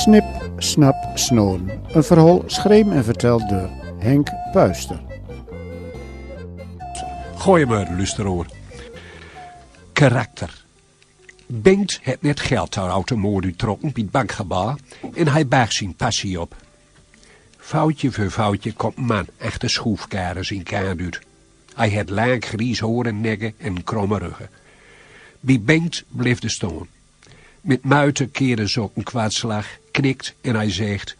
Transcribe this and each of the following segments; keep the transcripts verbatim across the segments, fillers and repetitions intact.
Snip, Snap, Snoren. Een verhaal schreven en verteld door Henk Puister. Goeiemorgen, luisteraar. Karakter. Bengt het net geld oet de moer trokken bie 't bankgebouw en hei baag zien passie op. Foutje veur foutje kom man echte schroefkare zien kaart uit. Hei het lang gries hoor en negge en kromme rugge. Bie Bengt bleef de stoon. Met muite keerde ze op een kwartslag, knikt en hei zegt: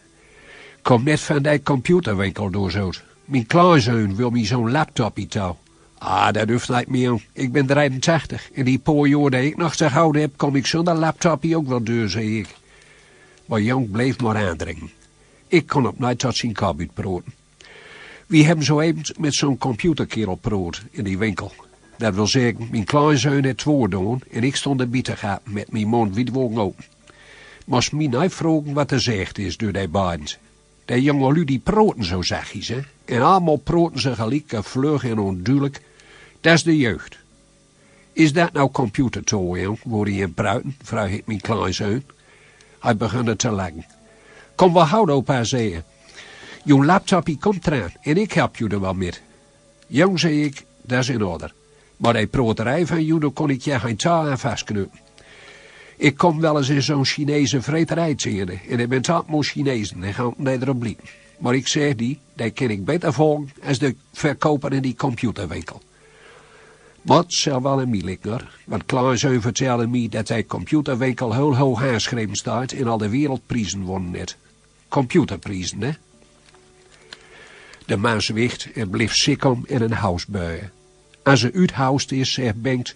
"Kom net van dij computerwinkel door zoot. Mien kleinzoon wil mie zo'n laptopie toe." "Ah, dat huft niet meer. Ik ben dreientachtig en die poor joor die ik nog te goud heb, kom ik zonder laptopie ook wel door," zei ik. Maar jong bleef maar aandringen. Ik kon op niet tot zien kop uitproten. "Wie hebben zo even met zo'n computerkerel proot in die winkel. Dat wil zeggen, mien kleinzoon het twoor doon en ik stond erbij te gapen met mien mond wied open. Mos mie niet vrogen wat er zegt is door die beiden. De jonge lui die proten zo zachtjes, hè? En allemaal proten ze gelijk, vlug en onduidelijk. Dat is de jeugd." "Is dat nou computertooi, jong, wor ie in pruiten?" vroeg ik mien kleinzoon. Hei begon te lachen. "Kom wel houden, opa," zei hij. "Joen laptopie komt eraan en ik help joe er wel met." "Jong," zei ik, "dat is in orde. Maar die proterij van joe, daar kon ik je geen touw aan vastknüpen. Ik kom wel eens in zo'n Chinese vreterij tjene en er bent allemaal Chinezen en gaan die erop lieken. Maar ik zeg die, die ken ik beter volgen als de verkoper in die computerwinkel." Maar het zal wel in mie liggen, hoor. Want kleinzoon vertelde mie dat die computerwinkel heel hoog aangeschreven staat en al de wereldprijzen wonnen het. Computerprijzen, hè? De man zwicht en bleef sikkom in een hoos buien. Als ze uithoest is, zegt Bengt: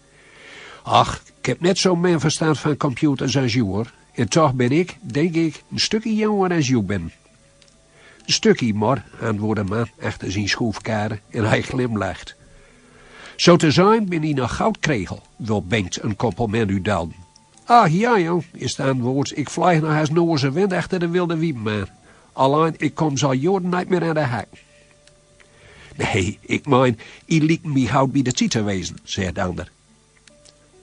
"Ach, ik heb net zo'n min verstand van computers als joe, hoor. En toch ben ik, denk ik, een stukje jonger als joe ben." "Een stukje maar," antwoordde man achter zien schroefkare en hij glimlacht. "Zo te zijn ben ie nog goud kregel," wil Bengt een compliment uitdalen. "Ah, ja, jong," is het antwoord, "ik vlieg nog als noze wind achter de wilde wiepen aan. Alleen, ik kom ze al joren niet meer aan de hak." "Nee, ik mein, ie liekt mie goud bij de tiet te wezen," zegt de ander.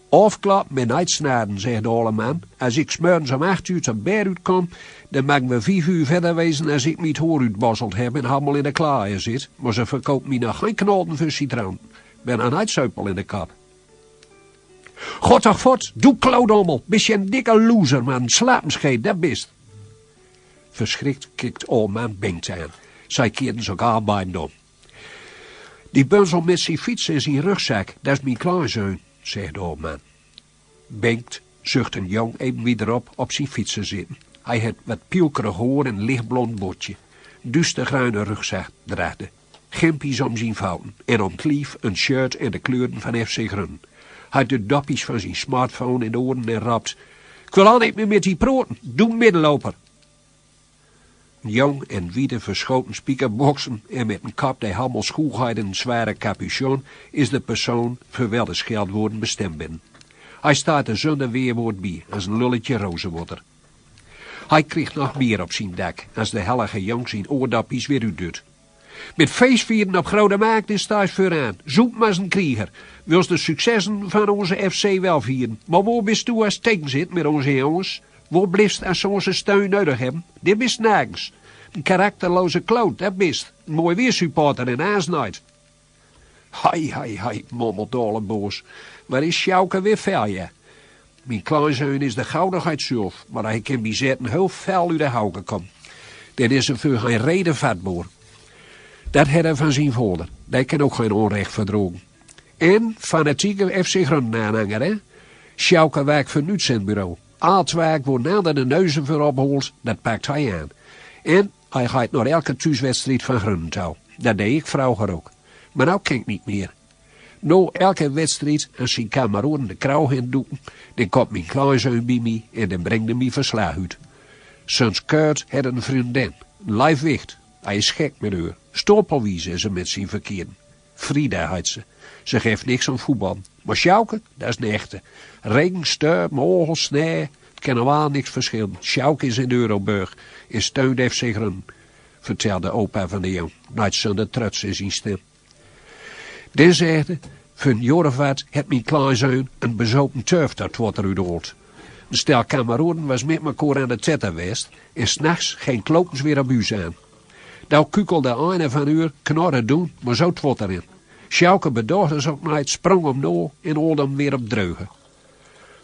"Afklop, maar niet snaren," zegt de oude man. "Als ik 's morgens om acht uur te bed uitkom, dan maken we vief uur verder wezen als ik mie het hoor uitbosseld heb en allemaal in de klaaien zit. Maar ze verkoopt mie nog geen knoten voor citroen. Ben een niet zeupel in de kop." "God toch fort, doe kloot allemaal. Bist je een dikke loser, man. Slapenscheet, dat bist." Verschrikt kikt oude man Bengt aan. Zij keerden ze elkaar beiden om. "Die bunzel met zien fiets en zien rugzak, dat is mien kleinzoon," zegt de oude man. Bengt zucht een jong even wieder op, op zien fiets te zitten. Hij het wat pielkerig hoor en lichtblond botje. Duistergruine rugzak draagde. Gimpies om zien voeten en om het lief een shirt in de kleuren van F C Grun. Hij doet dopjes van zien smartphone in de oren en rapt: "Ik wil al niet meer met die proten. Doe middenloper." Een jong in wiede verschoten spiekerboksen en met een kop die allemaal schoelgeit in een zware capuchon is de persoon voor wel de scheldwoorden bestemd binnen. Hij staat er zonder weerwoord bij, als een lulletje rozenwater. Hij krijgt nog meer op zien dak, als de hellige jong zien oordopjes weer uitdoet. "Met feestvieren op Grote Markt en staat vooraan. Zoet maar eens een krieger. Wils de successen van onze F C wel vieren. Maar waar bist doe als het tegen zit met onze jongens? Waar blifst als ze onze steun nodig hebben? Dit bist nergens. Een karakterloze kloot, dat bist. Een mooi weersupporter en aansnijd." "Hai, hai, hai," mommelt de oude boos. "Wat is Sjouke weer fel, ja. Mien kleinzoon is de goudigheid zelf, maar hij kan bij zetten heel fel uit de hauke komen. Dan is er voor geen reden vatbaar. Dat had hij van zien vader. Die kan ook geen onrecht verdragen. En fanatieke F C Groningen aanhanger, hè? Sjouke werkt voor een uitzendbureau. Altijd waar de neuzen voor opholt, dat pakt hij aan. En hij gaat naar elke thuiswedstrijd van Groningen toe. Dat deed ik vroeger ook. Maar nou kan ik niet meer. Na elke wedstrijd, als zien kameraden de kroeg in doeken, dan komt mien kleinzoon bij mij en dan brengt hij mij verslag uit. Zuns Kurt had een vriendin, een lief wicht. Hij is gek met haar. Stapelwies is er met zien verkeerd. Frieda heet ze. Ze geeft niks om voetbal. Maar Sjouke, dat is een echte. Regen, storm, hagel, sneeuw, het kan allemaal niks verschillen. Sjouke is in Euroborg en steunt F C Groningen," vertelde opa van de jong, niet zonder trots in zijn stem. "Dan," zegt hij, "veur een jaor of wat had mien kleinzoon een bezopen turf tot water uitgehaald. Een stel kameraden was met mekaar aan de tette west en 's nachts ging klopens weer op us aan. Dao kukelde eine van ur knorre doen, maar zoot water in. Sjouke bedaugde zich ook niet, sprong hem na en haalde hem weer op dreuge.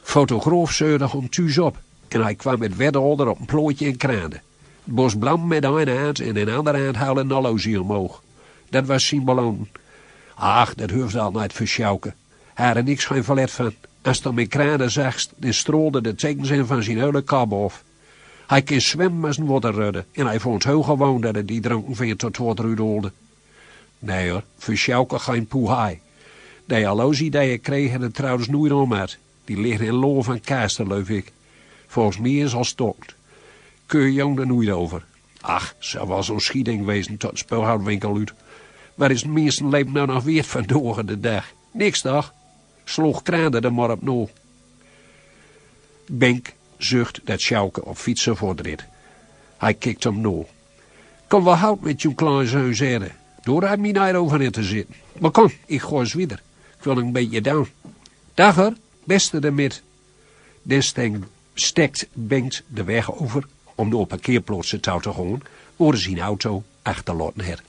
Fotograaf zeurde hem thuis op en hij kwam met wetdaalder op een plaatje en kraande. Het bos blam met eine hand en in andere hand haalde Nallozi omhoog. Dat was zien beloning. Ach, dat hoefde al niet voor Sjouke. Hij had er niks geen verlet van. Als dan mijn kraande zagst, dan straalde de tekens in van zijn hele kop af. Hij kon zwemmen als een waterrudde en hij vond het heel gewoon dat het die dronken vent tot water uithaalde. Nee hoor, voor Sjouke geen poehaai. De jaloezie die hij kreeg, had het trouwens noeit om had. Die ligde in loor van kaas, leuf ik. Volgens mij is al stokt. Keur jong er noeit over. Ach, zou wel zo'n schieding wezen tot een speelhoutwinkel uit. Wat is een mens zijn leven nou nog weerd vandaag de dag? Niks toch? Sloeg kraande er maar op na. Bink zucht dat Sjouke op fietsen voortreed. Hij kikt hem na. Kan wel hout met jong klein zoon zitten. Door hij mij niet over in te zitten. Maar kom, ik ga eens wieder. Ik wil een beetje down. Dag hoor, beste de mit. Dit stek Bengt de weg over om de op parkeerplaatsen touw te gaan, waar hij zijn auto achterlaten had.